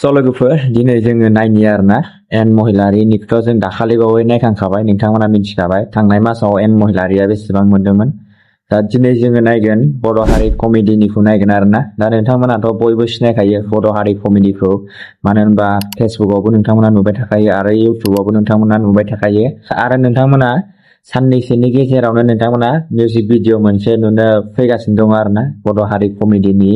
लोगोफोर दिनै जोङो नायनि आरोना एन महिलारिनिखौथ' जों दाखालि बावै नायखांखाबाय नोंथांमोना मिथिखाबाय थांनाय मासाव एन महिलारिया बेसेबां मोनदोंमोन दा दिनै जोङो नायगोन बर' हारि कमेडिनिखौ नायगोन आरोना दा नोंथांमोनाथ' बयबो सिनायखायो बर' हारि कमेडिखौ मानो होनबा फेसबुकआवबो नोंथांमोना नुबाय थाखायो आरो इउटुबावबो नोंथांमोना नुबाय थाखायो आरो नोंथांमोना साननैसोनि गेजेरावनो नोंथांमोना मिउजिक भिडिअ मोनसे नुनो फैगासिनो दं आरोना बर' हारि कमेडिनि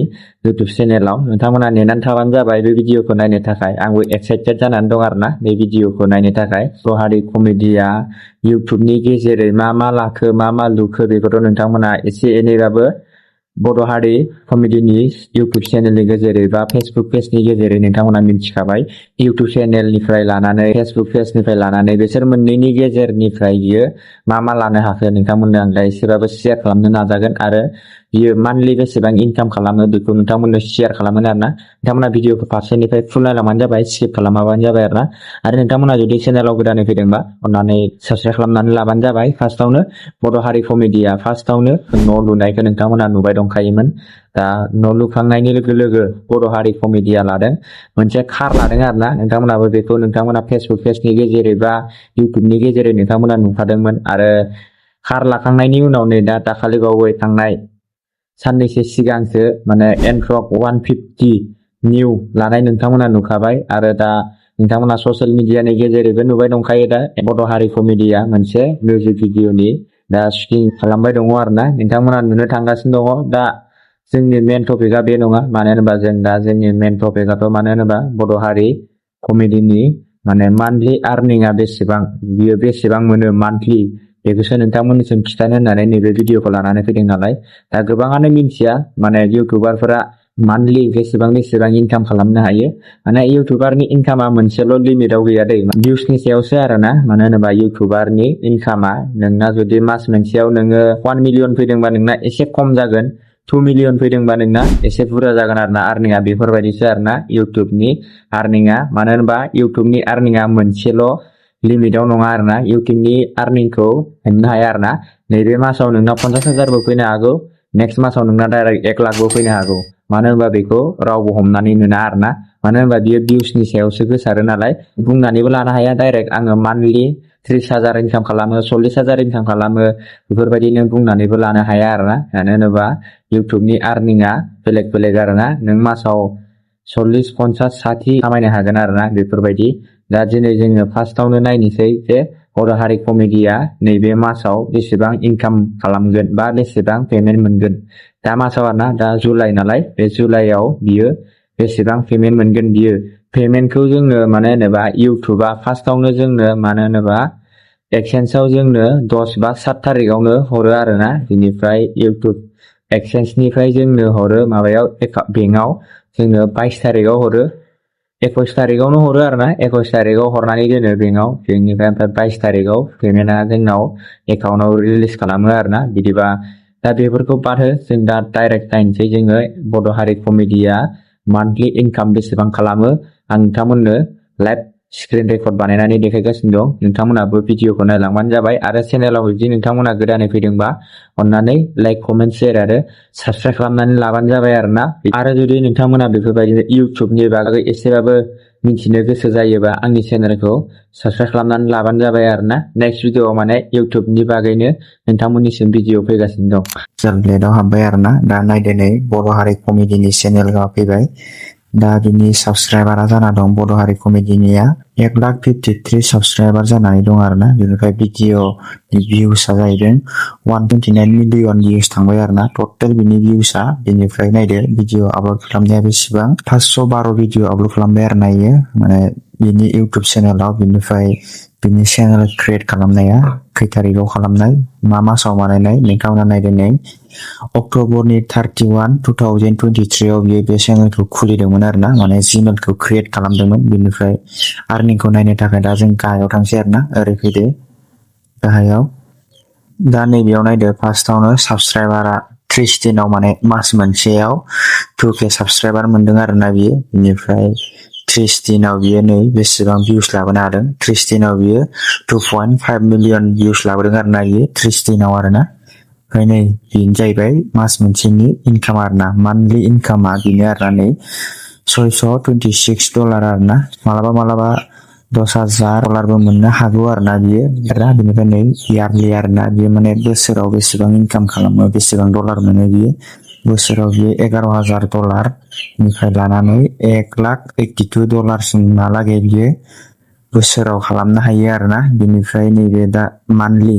YouTube चेनेलाव नोंथांमोना नेनानै थाबानो जाबाय बे भिडिअखौ नायनो थाखाय आंबो एक्साइटेड जानानै दं आरोना बे भिडिअखौ नायनो थाखाय बर' हारि कमेडिया इउटुबनि गेजेरै मा लाखो मा लुखो बेखौथ' नोंथांमोना एसे एनैबाबो बर' हारि कमेडिनि इउटुब चेनेलनि गेजेरै बा फेसबुक पेजनि गेजेरै नोंथांमोना मिथिखाबाय इउटुब चेनेलनिफ्राय लानानै फेसबुक पेजनिफ्राय लानानै बिसोर मोननैनि गेजेरनिफ्राय बियो मा लानो हाखो नोंथांमोननो आं दा एसेबाबो शेयार खालामनो नाजागोन आरो बियो मान्थलि बेसेबां इनकाम खालामो बेखौ नोंथांमोननो शेयार खालामगोन आरोना नोंथांमोना भिडिअखौ फारसेनिफ्राय फुल नायलांबानो जाबाय स्किप खालामाबानो जाबाय आरोना आरो नोंथांमोना जुदि चेनेलाव गोदानै फैदोंबा अन्नानै साबस्क्राइब खालामनानै लाबानो जाबाय फार्स्टआवनो बर' हारि कमेडिया फार्स्टआवनो न' लुनायखौ नोंथांमोना नुबाय दंखायोमोन दा न' लुखांनायनि लोगो लोगो बर' हारि कमेडिया लादों मोनसे कार लादों आरोना नोंथांमोनाबो बेखौ नोंथांमोना फेसबुक पेजनि गेजेरै बा इउटुबनि गेजेरै नोंथांमोना नुखादोंमोन आरो कार लाखांनायनि उनाव नै दा दाखालि बावै थांनाय साननैसो सिगांसो माने एनट्रक 150 निउ लानाय नोंथांमोना नुखाबाय आरो दा नोंथांमोना ससियेल मिडियानि गेजेरैबो नुबाय दंखायो दा बर' हारि कमेडिया मोनसे मिउजिक भिडिअनि दा शुटिं खालामबाय दङ आरोना नोंथांमोना नुनो थांगासिनो दङ दा जोंनि मेन टपिकआ बे नङा मानो होनोबा जों दा जोंनि मेन टपिकआथ' मानो होनोबा बर' हारि कमेडिनि माने मान्थलि आर्निंआ बेसेबां बियो बेसेबां मोनो मान्थलि बेखौसो नोंथांमोननिसिम खिथानो होननानै नैबे भिडिअखौ लानानै फैदों नालाय दा गोबाङानो मिथिया माने इउटुबारफोरा मान्थलि बेसेबां इनकाम खालामनो हायो माने इउटुबारनि इनकामा मोनसेल' लिमिटआव गैया दै भिउसनि सायावसो आरोना मानो होनोबा इउटुबारनि इनकामा नोंना जुदि मास मोनसेयाव नोङो 1 मिलियन फैदोंबा नोंना एसे खम जागोन 2 मिलियन फैदोंबा नोंना एसे बुरजा जागोन आरोना आर्निंआ बेफोरबायदिसो आरोना इउटुबनि आर्निंआ मानो होनबा इउटुबनि आर्निंआ मोनसेल' लिमिटआव नङा आरोना इउटुबनि आर्निंखौ हमनो हाया आरोना नैबे मासाव नोंना 50,000बो फैनो हागौ नेक्स्ट मासाव नोंना डाइरेक्ट 1 लाखबो फैनो हागौ मानो होनबा बेखौ रावबो हमनानै मोना आरोना मानो होनबा बियो भिउसनि सायावसो गोसारो नालाय बुंनानैबो लानो हाया डाइरेक्ट आङो मान्थलि 30,000 इनकाम खालामो 40,000 इनकाम खालामो बेफोरबायदिनो बुंनानैबो लानो हाया आरोना मानो होनोबा इउटुबनि आर्निंआ बेलेग आरोना नों मासाव 40, 50, 60 खामायनो हागोन आरोना बेफोरबायदि दा दिनै जोङो फार्स्टआवनो नायनोसै जे बर' हारि कमेडिया नैबे मासाव बेसेबां इनकाम खालामगोन बा बेसेबां पेमेन्ट मोनगोन दा मासाव आरोना दा जुलाइ नालाय बे जुलाइआव बियो बेसेबां पेमेन्ट मोनगोन बियो पेमेन्टखौ जोंनो मानो होनोबा इउटुबा फार्स्टआवनो जोंनो मानो होनोबा एक्सेन्सआव जोंनो 10 बा 7 तारिखआवनो हरो आरोना बिनिफ्राय इउटुब एक्सेन्सनिफ्राय जोंनो हरो माबायाव बेंकआव जोंनो 22 तारिखआव हरो 21 तारिखआवनो हरो आरोना 21 तारिखआव हरनानै दोनो बेंकआव बेंकनिफ्राय ओमफ्राय 22 तारिखआव पेमेन्टआ जोंनाव एकाउन्टआव रिलिज खालामो आरोना बिदिबा दा बेफोरखौ बाद हो जों दा डाइरेक्ट नायनोसै जोङो बर' हारि कमेडिया मान्थलि इनकाम बेसेबां खालामो आं नोंथांमोननो लाइभ स्क्रिन रेकर्ड बानायनानै देखायगासिनो दं नोंथांमोनाबो भिडिअखौ नायलांबानो जाबाय आरो चेनेलाव जुदि नोंथांमोना गोदानै फैदोंबा अन्नानै लाइक कमेन्ट शेयार आरो साबस्क्राइब खालामनानै लाबानो जाबाय आरोना आरो जुदि नोंथांमोना बेफोरबायदिनो इउटुबनि बागै एसेबाबो मिथिनो गोसो जायोबा आंनि चेनेलखौ साबस्क्राइब खालामनानै लाबानो जाबाय आरोना नेक्स्ट भिडिअआव माने इउटुबनि बागैनो नोंथांमोननिसिम भिडिअ फैगासिनो दं जारलेटआव हाबबाय आरोना दा नायदो नै बर' हारि कमेडिनि चेनेलआ फैबाय दा बिनि साबस्क्राइबारा जाना दं बर' हारि कमेडिनिया 1,53,000 साबस्क्राइबार जानानै दं आरोना बेनिफ्राय भिडिअनि भिउसआ जाहैदों 129 मिलियन भिउस थांबाय आरोना टटेल बिनि भिउसआ बेनिफ्राय नायदो भिडिअ आपल'ड खालामनाया बेसेबां 512 भिडिअ आपल'ड खालामबाय आरो नायो माने बिनि इउटुब चेनेलाव बिनिफ्राय बिनि चेनेल क्रिएट खालामनाया खै तारिखआव खालामनाय मा मासाव बानायनाय नोंथांमोना नायदो नै अक्ट'बरनि 31, 2023आव बियो बे चेनेलखौ खुलिदोंमोन आरोना माने जिमेलखौ क्रिएट खालामदोंमोन बिनिफ्राय आर्निंखौ नायनो थाखाय दा जों गाहायाव थांसै आरोना ओरै फैदो गाहायाव दा नैबेयाव नायदो फार्स्टआवनो साबस्क्राइबारा 30 दिनाव माने मास मोनसेयाव 2K साबस्क्राइबार मोनदों आरोना बियो बिनिफ्राय 30 दिनाव बियो नै बेसेबां भिउस लाबोनो हादों 30 दिनाव बियो 2.5 मिलियन भिउस लाबोदों आरोना बियो 30 दिनाव आरोना ओमफ्राय नै बेनो जाहैबाय मास मोनसेनि इनकाम आरोना मान्थलि इनकामा बेनो आरोना नै $626 आरोना मालाबा 10,000 डलारबो मोननो हागौ आरोना बियो बेनिफ्राय नै यारलि आरोना बियो माने बोसोराव बेसेबां इनकाम खालामो बेसेबां डलार मोनो बियो बोसोराव बियो $11,000 निफ्राय लानानै $1,82,000 सिमहालागै बियो बोसोराव खालामनो हायो आरोना बेनिफ्राय नैबे दा मान्थलि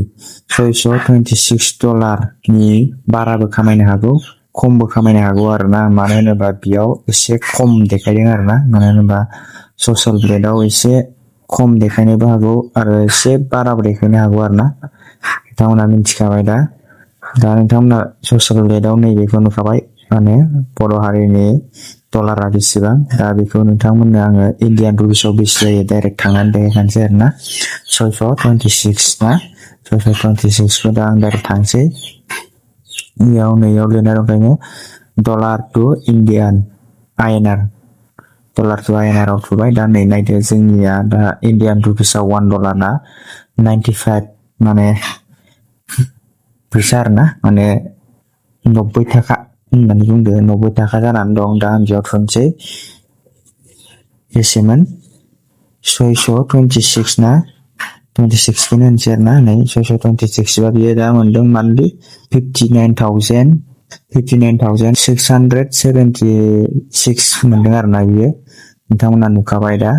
$626 नि बाराबो खामायनो हागौ खमबो खामायनो हागौ आरोना मानो होनोबा बेयाव एसे खम देखायदों आरोना मानो होनोबा ससियेल ग्रेडआव एसे खम देखायनोबो हागौ आरो एसे बाराबो देखायनो हागौ आरोना नोंथांमोना मिथिखाबाय दा नोंथांमोना ससियेल ग्रेडआव नैबेखौ नुखाबाय माने बर' हारिनि डलारा बेसेबां दा बेखौ नोंथांमोननो आङो इण्डियान रुपिसाव बेसे जायो डाइरेक्ट थांनानै देखायखानोसै आरोना 626 ना 626 खौ दा आं डाइरेक्ट थांसै नैयाव लिरनाय दंखायनो dollar to Indian INR dollar to INR आव थुबाय दा नै नायदो जोंनिया दा इण्डियान रुपिसाव $1 ना 95 माने फैसा आरोना माने 90 थाखा होननानै बुंदो 90 थाखा जानानै दं दा आं बेयाव थुनोसै बेसेमोन 626 ना 26 खौनो होनसै आरोना नै 626 बा बियो दा मोनदों मान्थलि 59,676 मोनदों आरोना बियो नोंथांमोना नुखाबाय दा